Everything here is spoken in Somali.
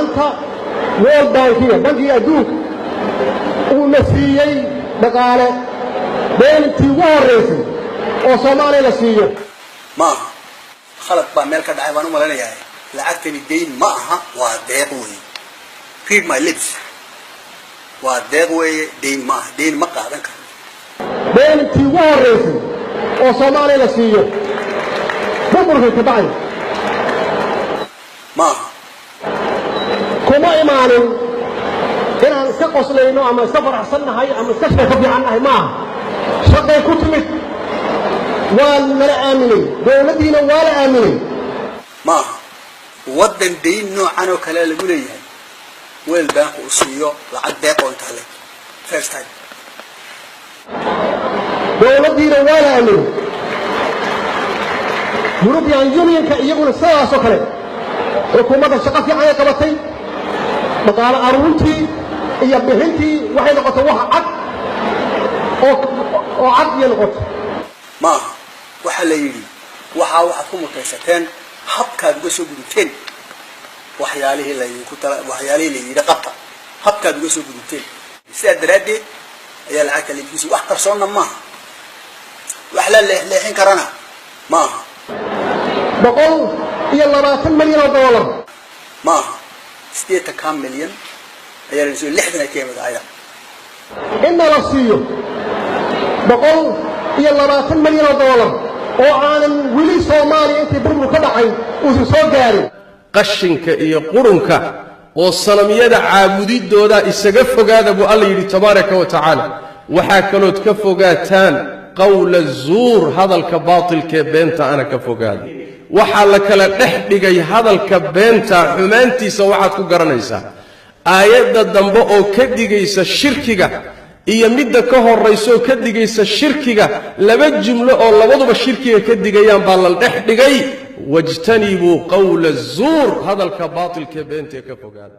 Maanta World Bankiga, Bankiga Adduunka, uuna siiyey dhaqaale deyntii ugu horraysay oo Soomaaliya la siiyo. Ma aha, khalad baa meel ka dhacay baan u malaynayaa. Lacagtani deyn ma aha, waa deeq weeye. Read my lips, waa deeq weeye, deyn ma aha, deyn ma qaadan karno. Deyntii ugu horraysay oo Soomaaliya la siiyo burburka ka bacdi. Ma aha. Kuma imaanin inaan iska qoslayno ama iska faraxsan nahay ama iska sheeko fiican nahay. Ma aha, shaqay ku timid. Waa nala aaminay, dowladdiina waa la aaminay. Ma aha waddan deyn noocan oo kale lagu leeyahay World Bank uu siiyo lacag deeq oo intaa leeg, first time. Dowladdiina waa la aaminay. European Unionka iyaguna sidaasoo kale, xukuumadda shaqo fiican ay qabatay. Dhaqaale aruurintii iyo bixintii waxay noqotay wax cad oo cad iyo noqotay. Ma aha, waxaa la yidhi waxaad ku mutaysateen habkaad uga soo gudubteen waxyaalihii laydinku tala, waxyaalihii la yidhi qabta, habkaad uga soo gudubteen. Sidaa daraaddeed ayaa lacagta laydinku siiy. Wax qarsoonna maaha, wax la leexleexin karana ma aha. 120 milyan oo dollar. Ma aha, 80-kaa milyan ayaa la siiyo, 60 ay ka yimid ayada. In nala siiyo 120 milyan oo dollar oo aanan weli Soomaaliya intii burbur ka dhacay uusan soo gaarin. Qashinka iyo qurunka oo sanamyada caabudidooda isaga fogaada, buu Alla yidhi tabaaraka wa tacaala. Waxaa kalood ka fogaataan qowla zuur, hadalka baatilkee beenta ana ka fogaada. Waxaa la kala dhex dhigay hadalka beenta xumaantiisa. Waxaad ku garanaysaa aayadda dambe oo ka digaysa shirkiga iyo midda ka horraysaoo ka digaysa shirkiga, laba jumlo oo labaduba shirkiga ka digayaan baa la dhex dhigay: wajtanibuu qowla zuur, hadalka baatilkee beentaee ka fogaada.